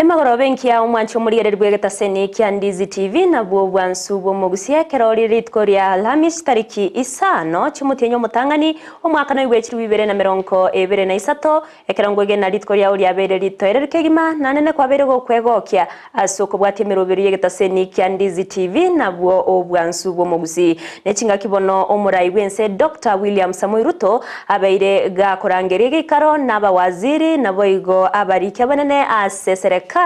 Emagoroba engiya omwanchi omorigereria bw'egetaseni kia Ndizi TV nabwo obwansu bw'omogusia ekero rire rituko ria Alhamisi tariki isano chi'omotienyi omotang'ani omwaka noigwe chilifu ibere na merongo ebere na isato ekero ngwegena rituko riao riabeire ritoereru kegima nanene kwabeire gokwegokia ase okobwatia emeroberio y'egetaseni kia Ndizi TV nabwo obwansu bw'omogusi. Nechingaki bono omorai bw'ense Doctor William Samoei Ruto abeire gakorangeria egeikaro nabawaziri naboigo abariki abanene ase eserekari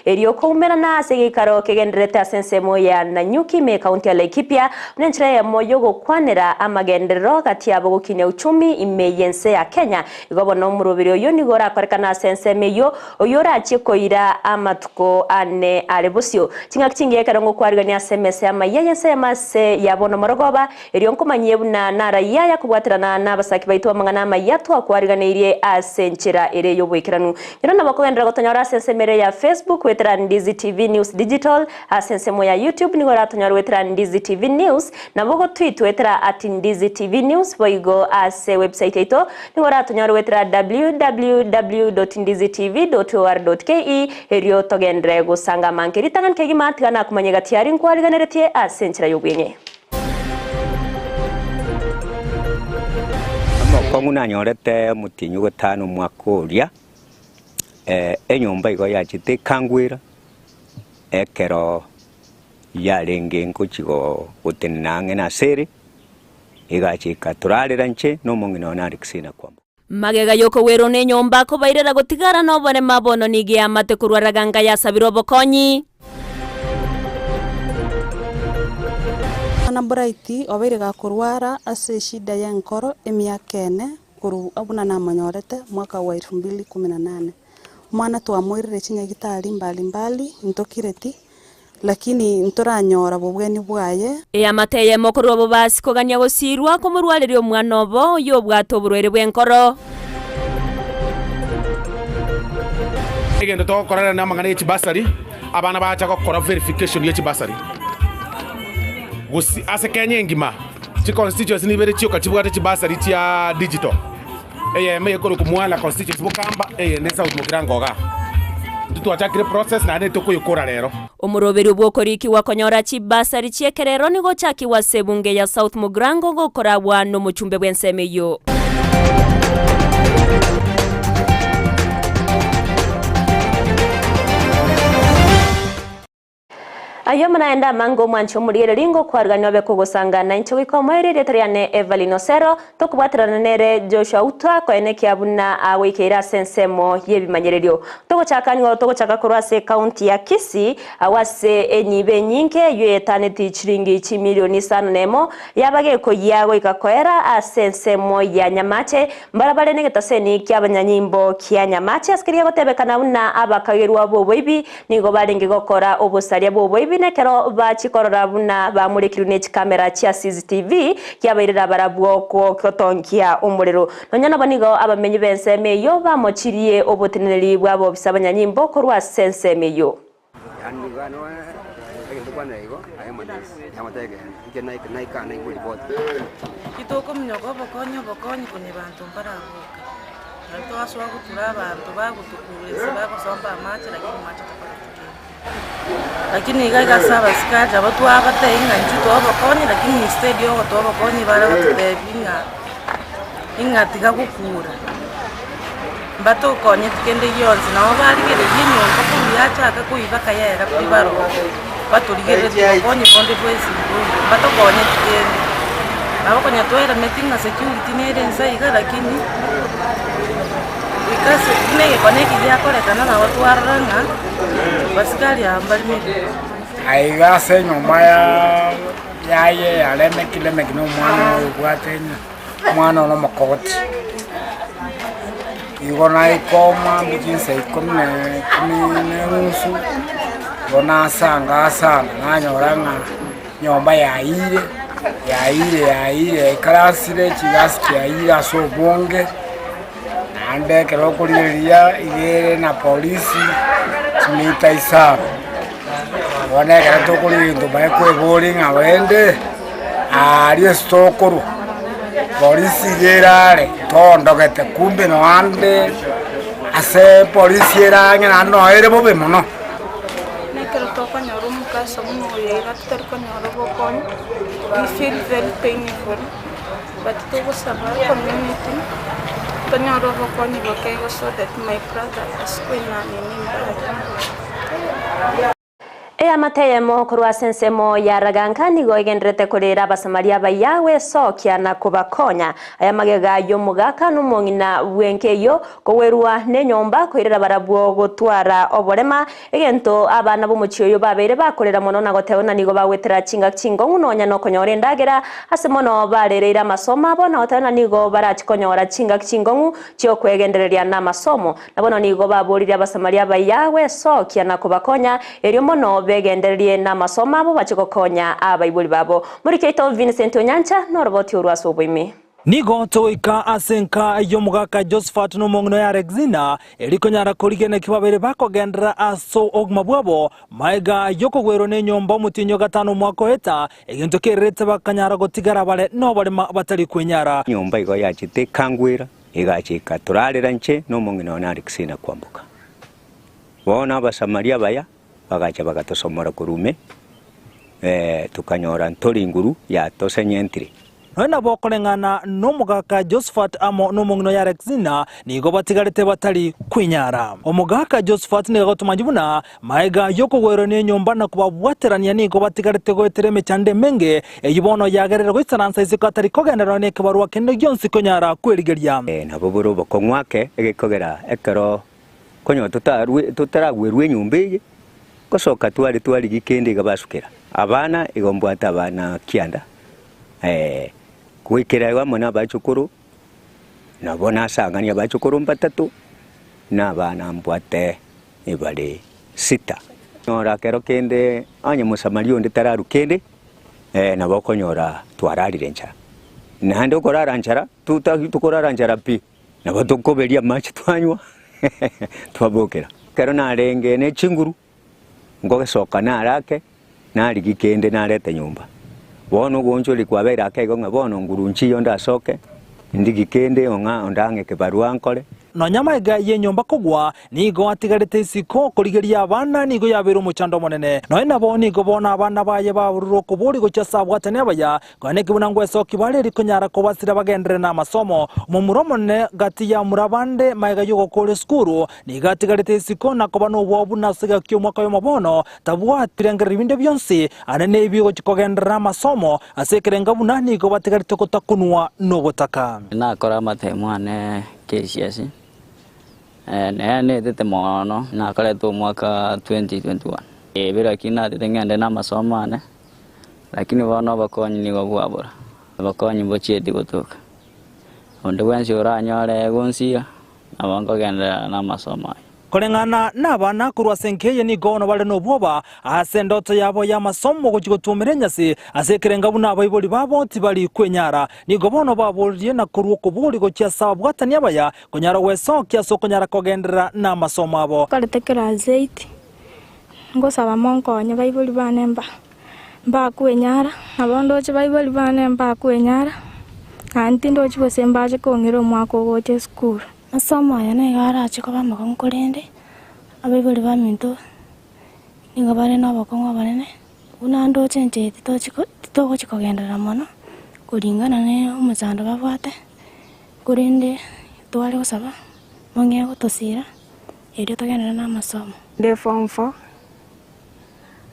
erio koumerana ase egeikaro kegendererete ase ensemo ya Nanyuki ime ekaunti ya Laikipia buna enchera eyemo yogokwanera amagenderero gati yabo gokinia uchumi ime y'ense ya Kenya. Igo bono omoroberi oyio nigo orakorekane ase ensemo eyio oyio orachie koira amatuko ane are bosio. Chingaki chingiya ekero ngokwarigania ase emesa y'amayia y'ensemo ase ya bono morogoba, erio nkomanyie buna narayia aya kobwaterana nabasaki baito b'amang'ana amayia twakwariganeirie ase enchera ere y'oboikeranu. Ero nabo okogenderera gotonyora ase ensemo ere ya Facebook goetera Ndizi TV News Digital, ase ensemo ya YouTube nigo oratonyore goetera Ndizi TV News, nabo ogotweet goetera at Ndizi TV News boigo ase website yaito nigo oratonyore goetera www.ndizitv.or.ke erio togenderere gosanga amange ritang'ani kegima tiga nakomanya egati aria nkwariganeretie ase enchera y'obweng'e. Omokong'u nanyorete omotienyi ogotano omwaka oria, enyomba igo yachete ekangwera, ekero yarenge ngochia gotenena ang'e nase ere, egacha ekatorarera inche na omong'ina one Alexina Kwamboka. Magega y'okogwerwa nenyomba kobairera gotigara noborema bono nigo eamate korwa Raganga yasabire obokonyi. Omwana Bright obeire gakorwara ase eshida y'enkoro emiaka ene korwa buna namonyorete mwaka wa elfu mbili kumi na nane. Omwana twamoirire chinyagitari mbali mbali ntokireti Lakini ntoranyora bobweni bwaye. Eamate eyemo korwa obobasi kogania gosiirwa komorwareria omwana obo oyobwate oborwaire bw'enkoro. Egento togokora rero namang'ana ye chibasari, abana bacha gokora verification ye chibasari. Gose ase Kenya engima, chiconstituency nibere chioka chibwate chibasari chia digital. Eyemo ekorokwa Mwala constituency Bokamba, eyende South Mugirango igaa. Intwe twachakire process naende tokoyekora rero. Omoroberio bw'okorikigwa konyora chibasari chi'ekerero nigo ochakigwe ase ebunge ya South Mugirango gokoragwa nomochumbe bw'ensemo eyio. Ayio amo naende amange omwanche omorigereria ngokwarigania obe kogosangana inche goika omoerio erieta riane Evelyn Osero, tokobwaterana nere Joshua Utwa koenekia buna agoikeire ase ensemo y'ebimanyererio. Togochaka nigo togochaka korwa ase ecounty ya Kisii agwo ase enyibo enyinge eyio eetaneti chiringi chimilioni isano nemo yaba gekoyia goika koera ase ensemo ya Nyamache mbarabare negetaseni kiabanyanyimbo kia Nyamache ase keria gotebekana buna abakagerwa b'oboibi Nigo barenge gokora obosaria bw'oboibi, na ekero bachia korora buna bamorekirwe ne chikamera chia CCTV, kiabairera barabwo gotongia omorero. Nonya nabo nigo abamenyi b'ensemo eyio bamochirie oboteneneri bw'abobisa abanyanyimbo korwa ase ensemo eyio. Nario twasoa gotura abanto bagotukurura inse bagosomba amache lakini amache takoreti kende. Lakini iga iga ase abasikari nabo twabatebia ng'a intwe toe obokonyi lakini instead ya ogotoa obokonyi bare gototebia ng'a ing'a tiga gokura. Mbatokonyeti kende gionsi nabo barigereria enyomba korwa yachaka koiba akayera pi baroo, batorigereretie obokonyi bonde bwensi mboiyo, mbatokonyeti kende. Nabo konya tweremeti ng'a security nere inse iga lakini goika ase buna egekone eke giakorekana nabo twarora ng'a basikari aba mbare meremo. Aiga ase enyomba yaye ya Lemeki, Lemeki na omwana oye obwate omwana ore omokogoti. Igo naika omwambia chinsa ikomi na ikomi na enusu, igo nasanga asanga nanyora ng'a Enyomba yayiire, yayiire, yayiire yaikaransire chigasi chiayiire ase obonge, naende ekero okorigereria iga ere na polisi chimita isano. Bono ekero tokorigereria ntomanye kweboria ng'a rende aaria ase tokorwa, polisi iga ere are, toondogete kumbe noande. Ase polisi ere ang'e naende noyo ere bobe mono. Nekero tokonyora omokasa buna oyo iga totari konyora obokonyi, we feel very painful, but togosaba community tonyore obokonyi boke igo so that my brother asikwe na nini mbaya. Eamate eyemo korwa ase ensemo ya Raganka nigo egendererete koreera Abasamaria abayia gwesokia na kobakonya. Aya magega y'omogaka na omong'ina bw'enka eyio kogwerwa nenyomba koirera barabwo gotwara oborema, egento abana b'omochie oyo babeire bakorera mono na goteba buna nigo bagwetera chingaki chinkong'u nonya nokonyora endagera ase mono barereire amasomo abo na goteba buna nigo barachi konyora chingaki chinkong'u chi'okwegendereria namasomo. Na bono nigo baboririe Abasamaria abaya gwesokia na kobakonya, erio mono begendererie namasomo abo bache gokonya abaibori babo. Moriki oito Vincent Onyancha noroboti orwo ase oboime. Nigo togoika ase enka y'omogaka Josephat na omong'ina oye Alexina, erio konyara korigia naki babere bakogenderera ase obogima bwabo, magega y'okogwerwa nenyomba omotienyi o gatano omwaka oeta, egento kererete bakanyara gotigara bare noborema batari kwenyara. Enyomba igo yachete ekangwera, Egacha ekatorarera inche na omong'ina one Alexina kwamboka. Bono Abasamaria abaya bagacha bagatosomora korwa ime, tokanyora ntori nguru yatosenyentire. Nonya nabo koreng'ana nomogaka Josephat amo nomong'ina oye Alexina nigo batigarete batari kwenyara. Omogaka Josephat nigo agotomanyi buna Magega y'okogwerwa nenyomba na kobabwaterania nigo batigarete goetera emechando emenge, eyio bono yagerire goisaransa isiko atari kogenderera nekebarua kende gionsi konyara kwerigeria. Nabo bore obokong'u ake, egekogera ekero konya totaragwerwa enyomba eye, gosoka tware twarigia kende iga basukera abana, igo mbwate abana kianda, goikera igo amo nabachukuru, nabo nasang'ania abachukuru mbatato, na abana mbwate ebare sita. Konyora kero kende onye Mosamaria onde tararwa kende, nabo okonyora twararire enchara. Naende okorara nchara, totari tokorara nchara pi, nabo tokoberia amache twanywa twabokera. Ekero narenge ne chinguru, ngogesoka nare ake, narigia kende narete nyomba. Bono ogoonchoreria kwabeire ake igo ng'a bono nguru nchiyo ndasoke, ndigie kende ong'a ondang'e ekebarua nkore. Nonya amaiga y'enyomba kogwa, nigo atigarete isiko korigeria abana nigo yabeire omochando omonene. Nonya nabo nigo bono abana baye baborire okoboria gochia ase abwatani abaya, Konya neki buna ngwesokia bare eri konyara kobasira bagenderere namasomo. Omomura omonene gati y'amura abande magega y'ogokoora esukuru, nigo atigarete isiko na koba nobwoba buna ase egaki y'omwaka oyomo bono tabwati birengererio binde bionsi ande nebi gochia kogenderera amasomo ase ekerenga buna nigo batigarete gotakunwa nobotaka. Nakora amatemo ane KCSE, nere netete mono, nakorete omwaka 2021. Ebe lakini natete ng'ende na amasomo ane, Lakini bono obokonyi nigo bwabora, obokonyi mbochieti gotoka. Onde bwensi oranyore gonsiira, nabo nkogenderera namasomo aye. Koreng'ana nabana korwa ase enka eye nigo bono bare nobwoba ase endoto yabo y'amasomo gochia gotuomera enyasi ase ekerenga buna abaibori babo tibari kwenyara. Nigo bono baboririe na korwa okobori gochia ase ababwatani abaya konyara gwesokia ase okonyara kogenderera namasomo abo. Nkorete class eight, ngosaba monkonye baibori bane mba. Mbakwenyara, nabo ndoche baibori bane mbakwenyara, naende tindochi gose mbache kong'ira omwaka ogocha esukuru. Ase omoyo nigo arache koba omokong'u korende abaibori baminto nigo bare nobokong'u obonene, buna ndoche inche titochi titogochi kogenderera mono koringana na omochando babwate, korende tware gosaba mong'ee gotosira erio togenderere na amasomo. Nde form four.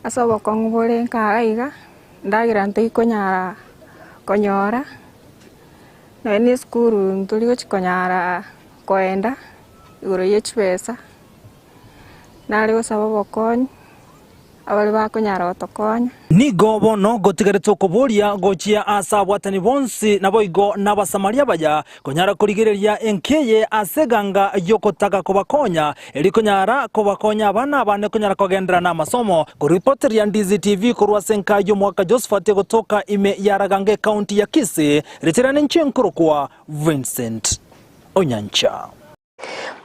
Ase obokong'u bore nkaga iga, endagera ntoikonyara konyora, nonya na esukuru ntori gochi konyara koenda igoro ye chibesa, nare gosaba obokonyi, abare bakonyara gotokonya. Nigo bono gotigarete okoboria gochia ase abwatani bonsi, naboigo n'Abasamaria abaya, konyara korigereria enka eye ase eganga y'ogotaka kobakonya, erio konyara kobakonya abana abane konyara kogenderera namasomo. Koripoteria Ndizi TV korwa ase enka y'omogaka Josephat egotoka ime ya Raganga ekaunti ya Kisii, richerane inche nkorokwa Vincent Onyancha.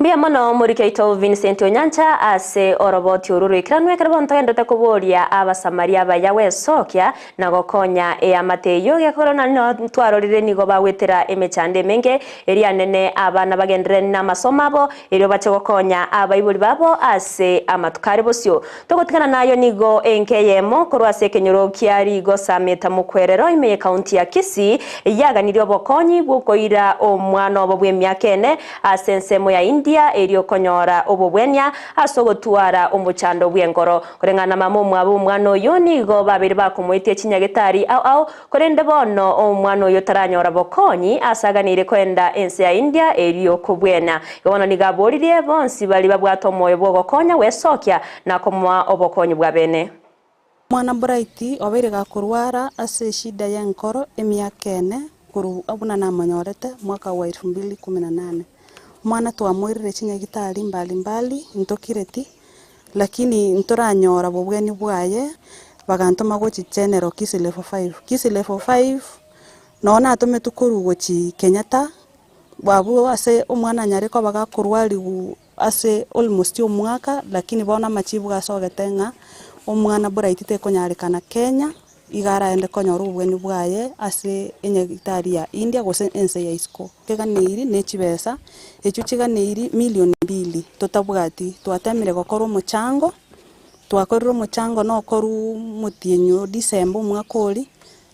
Mbuya mono omoriki oito Vincent Onyancha ase oroboti oru roikeranu ekero bono togenderete koboria Abasamaria abaya gwesokia na gokonya eamate eyio gekogera nonye twarorire nigo bagwetera emechando emenge eria nene abana bagenderere namasomo abo erio bache gokonya abaibori babo ase amatuko are bosio. Togotigana nayo nigo enka eyemo korwa ase ekenyoro kia Rigosa Meta Mokwerero ime y'Ekaunti ya Kisii yaganirie obokonyi bw'okoira omwana obo bw'emiaka ene ase ensemo ya India erio konyora obobwenia ase ogotwara omochando bw'enkoro. Koreng'ana na mama omwabo omwana oyo nigo babeire bakomoetia chinyagetari ao ao korende bono omwana oyo taranyora bokonyi ase aganeire koenda ense ya India erio kobwena. Igo bono nigo aboririe bonsi baria babwate omoyo bw'ogokonya gwesokia na komoa obokonyi bwa bene. Omwana Bright obeire gakorwara ase eshida y'enkoro emiaka ene korwa buna namonyorete mwaka wa elfu mbili kumi na nane. Omwana twamoirire chinyagitari mbali mbali ntokireti lakini ntoranyora bobweni bwaye bagantoma gochi General Kisii level five. Kisii level five noo natometwe korwa gochi Kenyatta abwo ase omwana anyare koba gakorwariwu ase almost omwaka lakini bono amachibu asogete ng'a omwana Bright tekonyarekana Kenya, iga araende konyora obobweni bwaye ase enyagitari ya India gose ense ya isiko. Keganeiri ne chibesa, echio chiganeiri million mbili totabwati, twatemire gokora omochango, twakorire omochango nokorwa omotienyi o December omwaka oria,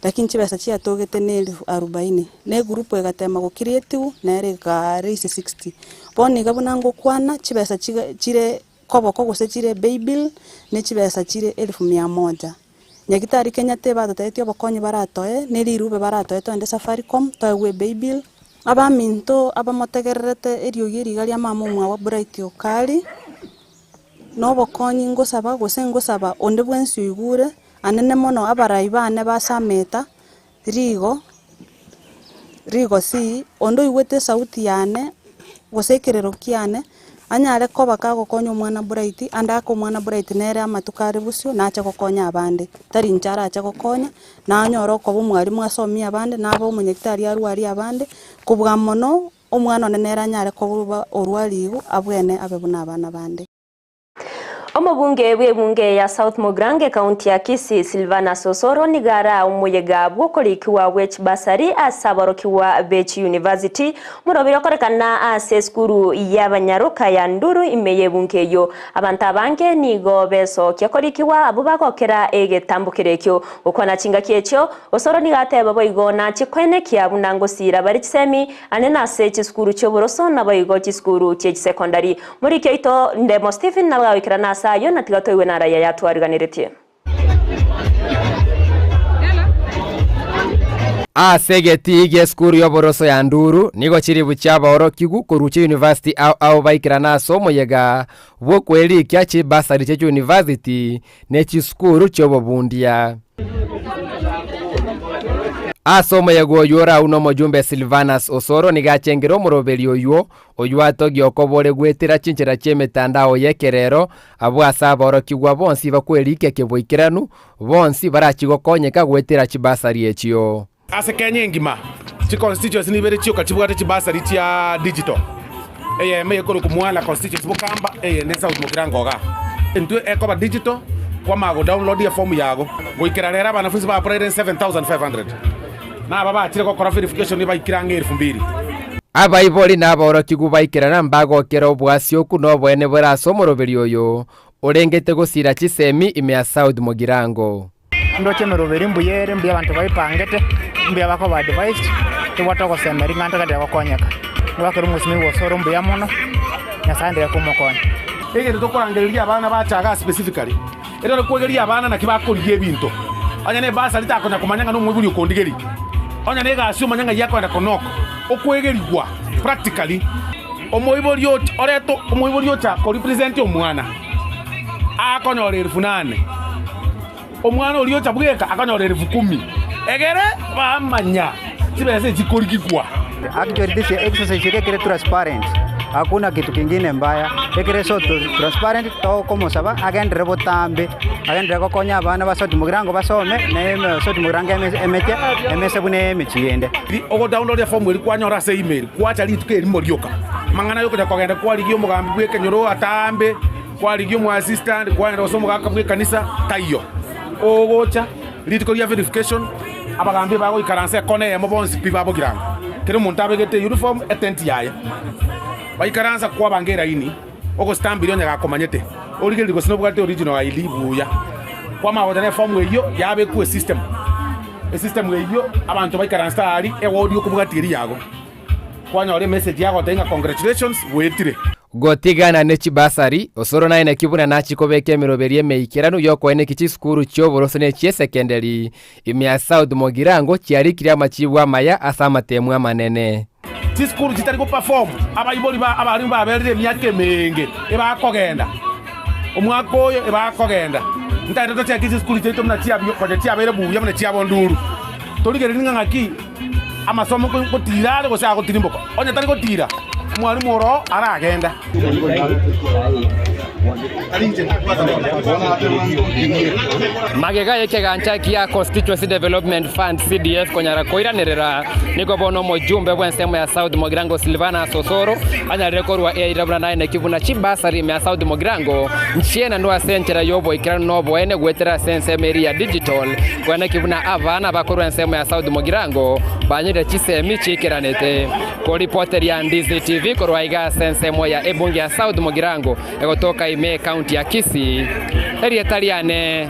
Lakini chibesa chiatogete ne elifu arubaini, na egroup egatema go creatiwa nere eka raise 60. Bono iga buna ngokwana chibesa chiga chire koboko gose chire paybill ne chibesa chire elifu mia moja. Nyagitari Kenyatta ebatotebetie obokonyi baratoe ne rirube baratoe toende Safaricom toegwe epaybill. Abaminto abamotegererete eriogi eri iga ria mama omwabo Bright Okari, nobokonyi ngosaba gose ngosaba onde bwensi oigure. Anene mono abarai baane basameta rigo, rigosi, onde oigwete esauti yane, gose ekerero kiane, anyare koba kagokonya omwana Bright, ande ake omwana Bright nere amatuko are bosio nache gokonya abande, tari inche arache gokonya, nanyore okoba omwalimu asomie abande, nabe omonyagitari arwarie abande, kobua mono, omwana one nere anyare koba orwa rigo abwene abe buna abana bande. Omobunge bw'ebunge ya South Mugirango ekaunti ya Kisii Silvanus Osoro nigo araa omoyega bw'okorikigwa gwe chibasari ase aborokigwa be chiyunivasiti morobire okorekana ase esukuru y'abanyaroka ya Nduru ime y'ebunge eyio. Abanto abange nigo besokia korikigwa abwo bagokera egetambokero ekio. Gokwana chingaki echio, Osoro nigo ateba boigo nachie koenekia buna ngosiira bare chisemi ane nase chisukuru chi'oboroso naboigo chisukuru chi'echisekondari. Moriki oito Ndemo Stephen nabo agoikerana ase ayio na tiga toigwe narayia yatwariganeretie. Ase egetii gi'esukuru y'oboroso ya Nduru nigo chiribu chi'abaorokigwa korwa chiyunivasiti ao ao baikerana ase omoyega bw'okwerikia chibasari chie chiyunivasiti ne chisukuru chi'obobundia. Ase omoyega oyio orau nomojumbe Silvanus Osoro nigo achengire omoroberi oyio Oyio atogie okobore goetera chinchera chi'emetandao y'ekerero, abwo ase aborokigwa bonsi bakwerikia keboikeranu, bonsi barachie gokonyeka goetera chibasari echio. Ase Kenya engima, chiconstituency nibere chioka chibwate chibasari chia digital. Eyemo ekorokwa Mwala constituency Bokamba, eyende South Mugirango igaa. Intwe ekoba digital, kwamanya godownload eform yago. Goikera rero abanafunzi ba applied 7500. Na aba bachire gokora verification baikire ang'e elfu mbili. Abaibori na aborokigwa baikerana mbagokera obwasioku na oboene bore ase omoroberi oyo orengete gosiira chisemi ime ya South Mugirango. Ndoche emeroberi mbuya ere, mbuya abanto baepangete, mbuya bakoba advised, tobwate ogosemeria ng'a ntogenderere gokonyeka. Ngoakera omosimi gose ore mbuya mono, Nyasae aenderere komokonya. Egento tokorangereria abana bache igaa specifically, Ekero kwegeria abana naki bakorigia ebinto, onye nebasari takonya komanya ng'a nomoibori okondigeria, onye negasi omanye ng'ai akoenda konoko, okwegerigwa practically, omoibori ocha orete omoibori ocha ko represent omwana akonyora elfu nane, omwana oria ocha bweka akonyora elfu kumi, egere bamanya chibesa echi chikorigigwa. Actually this exercise iga ekere transparent hakuna kitu kingine mbaya ekere so transparent tokomosaba agenderere botambe agenderere gokonya abana ba South Mugirango basome na South Mugirango emeche emese buna emechie ende. Ogodownload efomu eria kwanyora ase email kwacha rituko erimo rioka. Amang'ana yokonya kogenda kwarigia omogambi bw'ekenyoro atambe, kwarigia omoassistant, kwagenda gose omogaka bw'ekanisa, taiyo. Ogocha, rituko ria verification, abagambi ebagoikaransa ekona eyemo bonsi pi babogirango. Kera omonto abegete euniform, etenti yaye. Baikaransa kwabanga eraini, ogostamp onye gakomanyete, origererie gose nobwate original ID buya. Kwamanya gocha na eform eyio, yabekwa esystem. Esystem eyio, abanto baikaransete aria, ewodi okobwatia eria yago. Kwanyora emessage yagotebia ng'a congratulations, goetire. Gotigana ne chibasari, Osoro naye naki buna nachie kobeka emeroberi emeikeranu y'okoeneki chisukuru chi'oboroso ne chi'esekenderi ime ya South Mogirango chiarikire amachibu amaya ase amatemu amanene. Chisukuru chitari goperform, abaibori ba abarimu baberire emiaka emenge ebakogenda, omwaka oyo ebakogenda. Ntagete tocheke chisukuru chiaito buna chiabio konya chiabeire buya buna chiabonduru. Torigererie ng'a ng'aki amasomo ngotiira are gose agotirimboka. Onye tari gotiira, omwalimu oro aragenda. Magega y'ekegancha kia Constituency Development Fund, CDF, konyara koiranerera, nigo bono omojumbe bw'ensemo ya South Mogirango Silvanus Osoro anyarire korwa eira buna naeneki buna chibasari ime ya South Mogirango nchienanwe ase enchera y'oboikeranu na oboene goetera ase ensemo eria ya digital koeneki buna abana bakorwa ensemo ya South Mogirango banyorire chisemi chiikeranete. Koripoteria Ndizi TV korwa aiga ase ensemo ya ebunge ya South Mogirango egotoka ime ekaunti ya Kisii, erieta riane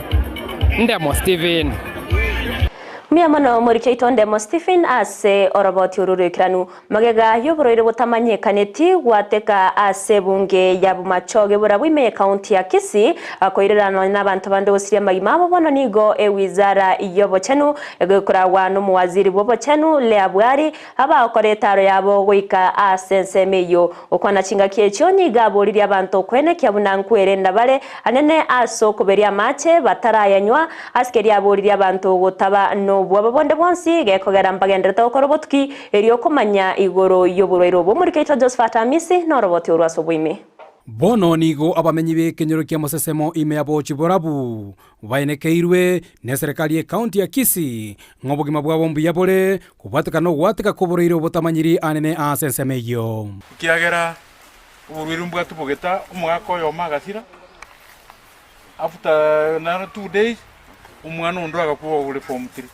Ndemo Stephen. Mbuya mono moriche oito Ndemo Stephen ase oroboti oru roikeranu. Magega y'oborwaire botamanyekaneti gwateka ase ebunge ya Bomachoge borabwo ime y'ecounty ya Kisii koirera nonya nabanto bande gosiria amagima abo bono nigo ewizara y'obochenu egokoragwa nomowaziri bw'obochenu Leah Bwari Abagokora etaaro yabo goika ase ensemo eyio. Gokwana chingaki echio nigo aboririe abanto okwenekia buna nkwerenda bare anene ase okoberia amache batarayanywa. Ase keria aboririe abanto gotaba nobwoba bonde bwonsi gekogera mbagenderete gokora obotuki erio komanya igoro y'oborwaire obwo. Omoriki oito Josephat Amisi noroboti orwo ase oboime. Bono nigo abamenyi b'ekenyoro kia Mosesemo ime ya Bochi-Borabu baenekeirwe neserekari y'ecounty ya Kisii ng'a obogima bwabo mbuya bore kobwatekana nogwateka kw'oborwaire obotamanyiri anene ase ensemo eyio. Ekiagera oborwaire mbwatubogete omogaka oyomo agasira, after naro 2 days, omwana onde agakwa ore form 3.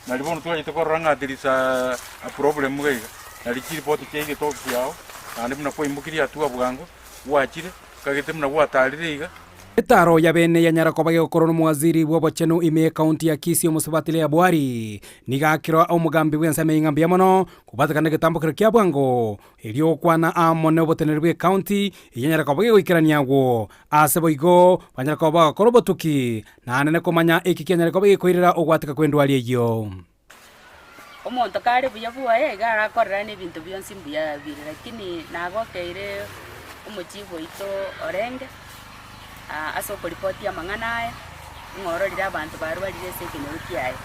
Nari bono twachete korora ng'a there is a problem iga iga, nari chiripoti chiaigete ofisi yao, naende buna kwaimokirie hatua bwango, gwachire, okagete buna gwatarire iga. Etaro ya bene yanyara koba gegokorwa nomowaziri bw'obochenu ime y'ecounty ya Kisii omosubati Leah Bwari nigo akirwa omogambi bw'ensemo eyio ng'a mbuya mono kobwatekana negetambokero kia bwango erio gokwana amo noboteneneri bw'ecounty eyio yanyara koba gegoikerania agwo ase boigo banyara koba bagokora obotuki naende komanya eki kianyare koba gekoirera ogwateka kw'endwari eyio. Omonto kare buya bwoye iga arakorerane ebinto bionsi mbuya bire, lakini nagokeire omochibu oito orenge ase okoripoti amang'ana aya, ng'a ororire abanto barwarire ase ekenyoro kiaye.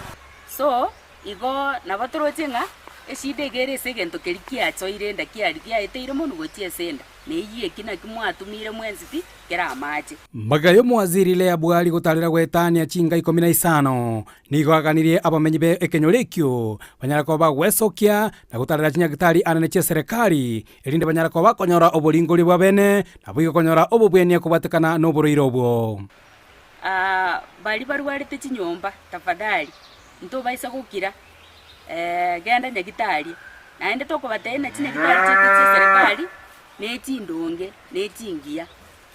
So, igo nabo toroche ng'a eshida iga ere ase egento keria kiachoire enda kiaria giaeteire monwe gochia ase enda. Neyio eki naki mwatumire mwensi pi kera amache. Magega y'omowaziri Leah Bwari gotarera goetania chinka 15, nigo aganirie abamenyi be ekenyoro ekio banyare koba bagwesokia na gotarera chinyagitari anene chi'eserekari, erinde banyare koba bakonyora oboringoria bwa bene, naboigo konyora obobwenia kobwatekana noborwaire obwo. Baria barwarete chinyomba, tafadhali, ntobaisa gokira, genda nyagitari. Naende tokobatebia ng'a chinyagitari chiaito chia eserekari, ne chindonge, ne chingiya.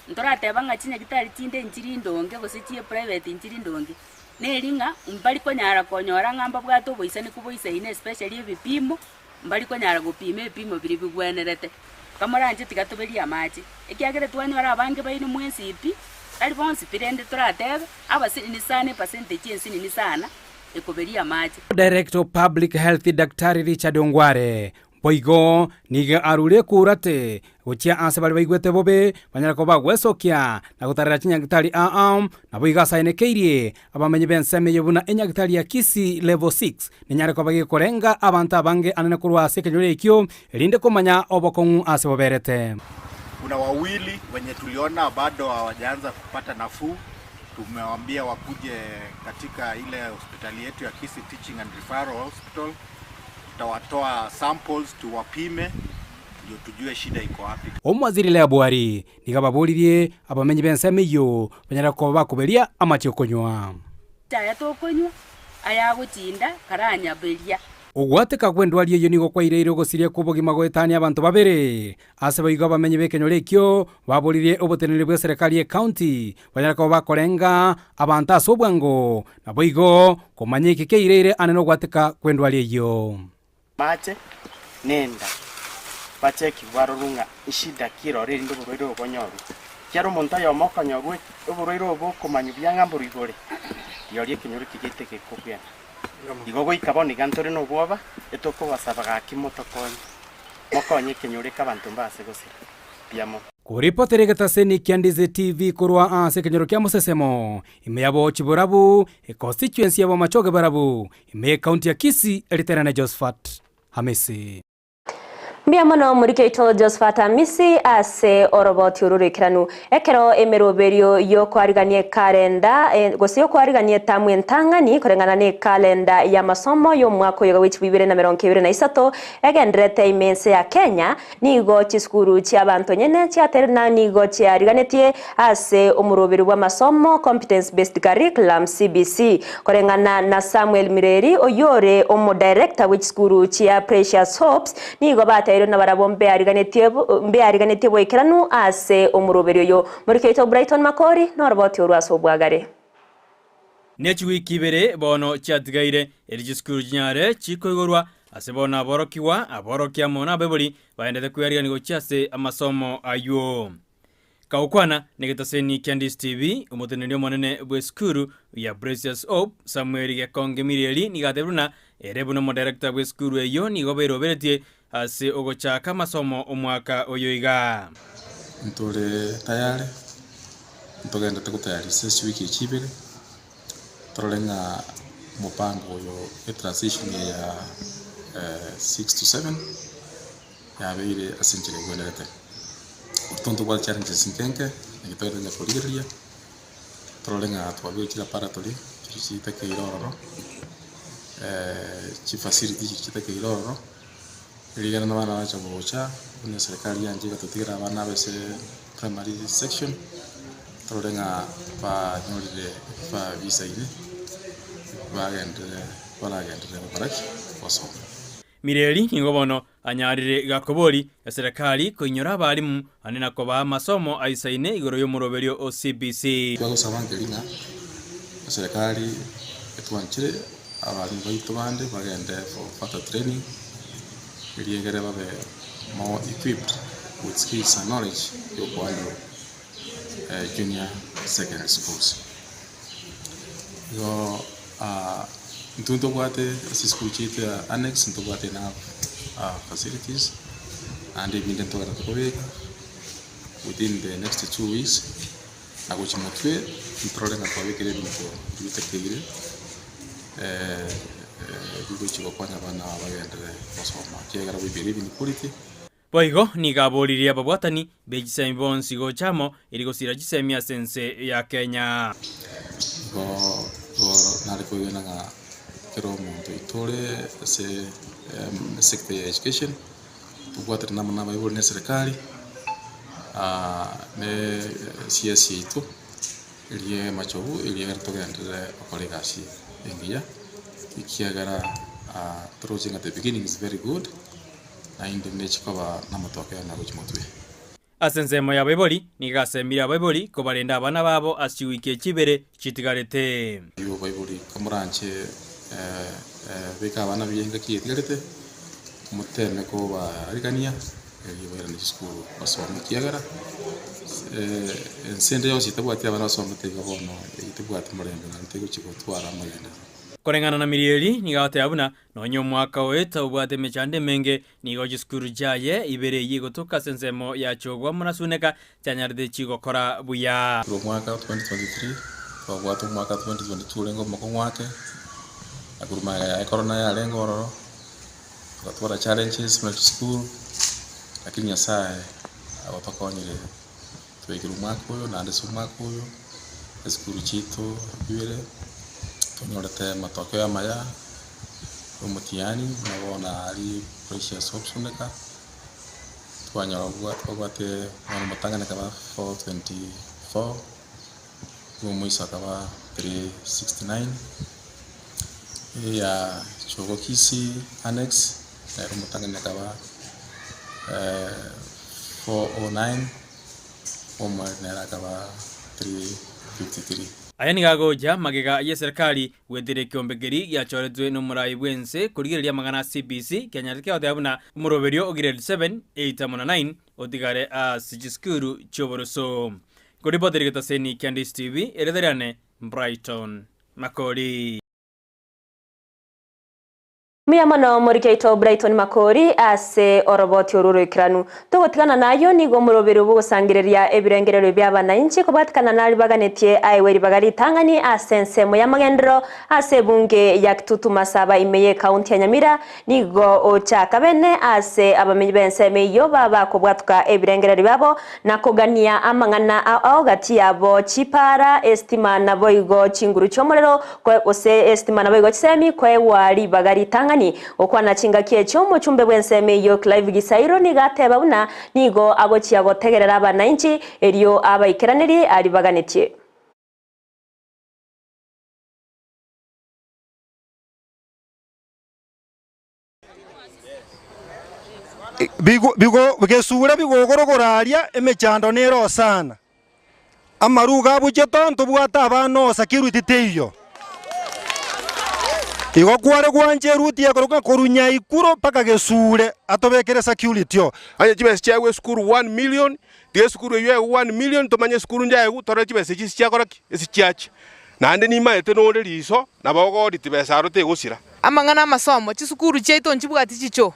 Ntorateba ng'a chinyagitari chinde nchiri ndonge gose chia eprivate nchiri ndonge, neri ng'a mbari konyara konyora ng'a mbabwate oboisaneku boisaine especially ebipimo, mbari konyara gopima ebipimo biria bigwenerete. Kamoranche tiga toberie amache, ekiagera twanyora abange baino mwensi pi, tari bonsi pi rende toratebe, abasinini sana epercentage ensinini sana, ekoberia amache. Director of Public Health Daktari Richard Ongware boigo nigo arure ekurate gochia ase baria baigwete bobe banyare koba bagwesokia na gotarera chinyagitari aa naboigo asaenekeirie abamenyi b'ensemo eye buna enyagitari ya Kisii Level 6 nenyare koba gekorenga abanto abange anene korwa ase ekenyoro ekio erinde komanya obokong'u ase boberete. Kuna wawili wenye tuliona bado hawajaanza kupata nafuu, tumewambia wakuje katika ile hospitali yetu ya Kisii Teaching and Referral Hospital. Tutawatoa samples tuwapime, ndio tujue shida iko wapi. Omwaziri Leah Bwari nigo ababoririe abamenyi b'ensemo eyio banyare koba bakoberia amache okonywa. Aya tokonywa, ayagochinda karanyaberia. Ogwateka kw'endwari eyio nigo kwaireire ogosiria kw'obogima goetania abanto babere. Ase boigo abamenyi b'ekenyoro ekio baboririe oboteneneri bw'eserekari y'ecounty banyare koba bakorenga abanto ase obwango, naboigo komanya eki keireire ane nogwateka kw'endwari eyio. Mache nenda bachekigwe barorwe ng'a eshida ki eroro erinde oborwaire obo bonyorwe. Ekiagera omonto oyomo okonyorwa oborwaire obo okomanywa buya ng'a mborwa igore, rirorio ekenyoro ekiya gete gekobwena. Igo goika bono iga ntore nobwoba, etokobasaba gaki motokonye, mokonye ekenyoro eke abanto mbase gosira. Mbuya mono. Koripotera egetaseni kia Ndizi TV korwa ase ekenyoro kia Mosesemo, ime ya Bochi Borabu, econstituency ya Bomachoge Borabu, ime y'ecounty ya Kisii, eriterane Josephat Hamisi. Mbuya mono omoriki oito Josephat Amisi ase oroboti oru roikeranu. Ekero emeroberio y'okoarigania ekalenda gose y'okoarigania etamu entang'ani koreng'ana n'ekalenda y'amasomo y'omwaka oyoga bwe chibwibere na merongo ebere na isato egendererete ime ense ya Kenya, Nigo chisukuru chi'abanto nyene chiaterire na nigo chiariganetie ase omoroberi bw'amasomo, Competence Based Curriculum, CBC. Koreng'ana na Samuel Mireri oyio ore omodirector bwe chisukuru chia Precious Hopes, nigo bateirwe nabarabwo mbeariganetie mbeariganetie boikeranu ase omoroberi oyo. Moriki oito Brighton Makori noroboti orwo ase obwagare. Ne chiwiki ibere bono chiatigaire, eri chisukuru chinyare chikoigorwa, ase bono aborokigwa, aborokia amo nabaibori baendete kwearigania gochia ase amasomo ayio. Kagokwana negetaseni kia Ndisi TV, omoteneneri omonene bw'esukuru ya Precious Hope, Samuel Gekonge Mireri nigo atebire buna ere buna omodirector bw'esukuru eyio nigo bairoberetie ase ogochaka amasomo omwaka oyo iga. Ntore tayare, ntogenderete gotayarisia ase chiwiki echi ibere, torore ng'a omopango oyo etransition eye ya 6 to 7 yabeire ase enchera egwenerete. Intwe ntobwate challenges nke nke, naki togenderete korigereria, torore ng'a twabekire chilaboratory chiria chitakeire ororo, chifacility chiria chitakeire ororo, Rigena na abana bacha gocha, buna eserekari yancha egatotigera abana abe ase primary section, torore ng'a banyorire ebifaa bisaine, bagenderere baragenderere gokora ki? Gosoma. Mireri nigo bono anyarire gakobori eserekari koinyora abalimu ande na kobaa amasomo aisaine igoro y'omoroberio o CBC. Twagosaba nkeri ng'a eserekari etwanchire Abalimu baito bande bagende for further training erio egere babe more equipped with skills and knowledge ya okohandle junior secondary schools. Igo intwe ntobwate ase chisukuru chiaito ya annex ntobwate enough facilities naende ebinde ntogenda tokobeka within the next 2 weeks na gochia motwe ntorore ng'a twabekire ebinto bitakeire bigochia gokonya abana aba bagenderere gosoma ekiagera we believe in quality. Boigo nigo aboririe ababwatani be chisemi bonsi gocha amo eri gosira chisemi ase ense ya Kenya. Igo igo nare koigena ng'a ekero omonto oito ore ase esector ya education, tobwaterane amo na abaibori na eserekari, ne CS yaito, eria Machogu, eria egere togenderere gokora egasi engiya, ekiagera toroche ng'a the beginning is very good, naende nechikoba namatoke ane agochia motwe. Ase ensemo y'abaibori, nigo asemire abaibori kobarenda abana babo ase chiwiki echi ibere chitigarete. Ayio baibori komoranche beka abana buya engaki etigarete, moteme kobarigania erio bairane chisukuru basome ekiagera ense ende yonsi etabwati abana basomete iga bono tebwati morembe naende tegochi gotwara amagenderero. Koreng'ana na Mirieri nigo agoteba buna nonya omwaka oeta obwate emechando emenge, nigo chisukuru chiaye ibere eyio egotoka ase ensemo ya Chogwa amo na Suneka chianyarete chigokora buya. Korwa omwaka 2023 twabwate omwaka 2022 orenge omokong'u ake, na korwa magega yaye corona yarenge ororo, togatwara challenges buna chisukuru, lakini Nyasaye agotokonyire twaikire omwaka oyo naende ase omwaka oyo, esukuru chiaito ibere, twanyorete matokeo amaya, ya omotihani, buna bono aria Precious Hope Suneka. Twanyora babwate omwana omotang'ani akaba 424, bwa omoiso akaba 369. Eya Chogo Kisii Annex, nere omotang'ani akaba 409, omweri nere akaba 353. Aya nigo agocha magega y'eserekari goetera ekeombe keria giachoretwe nomorai bw'ense korigereria amang'ana a CBC kianyarete kiagoteba buna omoroberio o grade 7, 8 amo na 9 otigare ase chisukuru chi'oboroso. Nkoripotera egetaseni kia Ndisi TV, erieta riane Brighton Makori. Mbuya mono moriki oito Brighton Makori ase oroboti orwo oroikeranu. Togotigana nayio nigo omoroberi bw'ogosangereria ebirengererio bi'abanainchi kobwatikana naria baganetie aegwe ribaga ritang'ani ase ensemo y'amagenderero ase ebunge ya Kitutu Masaba ime y'ecounty ya Nyamira nigo ochaka bene ase abamenyi b'ensemo eyio baba kobwatuka ebirengererio biabo na kogania amang'ana ao gati yabo chipaara, esitima naboigo chinguru chi'omorero Gose esitima naboigo chisemi koegwa ribaga ritang'ani. Gokwana chingaki echio omochumbe bw'ensemo eyio Clive Gisairo nigo ateba buna nigo agochia gotegerera abanainchi erio abaikeranerie aribaganetie. Bigo gesure bigogorogora aria emechando nere osana. Amaruga abuchete oo ntobwate abana oo security teiyo. Igo kware gwancha eruti ekoroka korwa Nyaikuro mpaka Gesure atobekere security oo. Onye chibesa chiaigwa esukuru one million, tiga esukuru eywo yaigwa one million tomanye esukuru njaigwa torore chibesa echi ase chiakora ki? Ase chiachia. Naende nimaete nore riso, nabo ogooriti besa aro tegosira. Amang'ana 'amasomo, chisukuru chiaito nchibwati chichoo,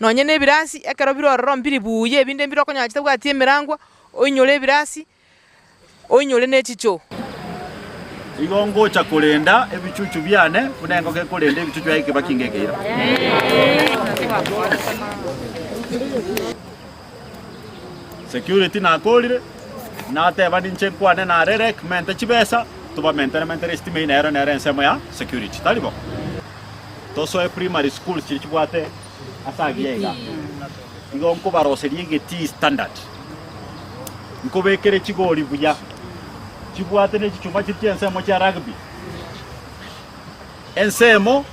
nonye nebirasi, ekero bire ororo mbiri buya, ebinde mbire okonyora chitabwati emerangwa, oinyore ebirasi, oinyore ne chichoo. Igo ngocha korenda ebichuchu biane buna engoko ekorenda ebichuchu biaye ekebaki ngekeira. Security nakorire, nateba ninche nkwane na REREC mente chibesa, tobamentere mentere estima eyio nero nere ensemo ya security, tari bo? Tosoe primary schools chiria chibwate ase agiya iga, igo nkobaroseria egetii standard, nkobekere chigori buya, chibwate ne chichuma chiria chia ensemo chia rugby, ensemo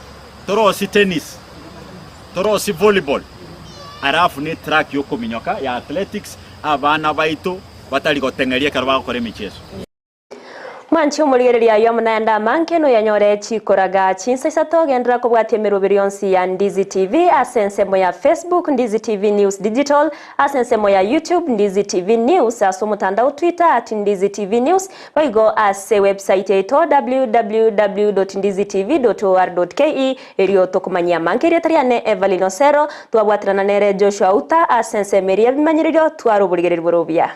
torosie tennis. Torosie volleyball alafu ne track yokominyoka ya athletics abana baito batari goteng'eria ekero bagokora emicheso. Mwanche omorigereria ayio amo naende amange noyanyore chikoraga chinsa isato genderera kobwatia emeroberi yonsi ya Ndizi TV ase ensemo ya Facebook Ndizi TV News Digital ase ensemo ya YouTube Ndizi TV News ase omotandao Twitter at Ndizi TV News Boigo ase website yaito www.ndizitv.or.ke Erio tokomanyia amange erieta riane Evelyn Osero, twabwaterana nere Joshua Outa ase ensemo eria y'ebimanyererio, tware oborigereria bore obuya.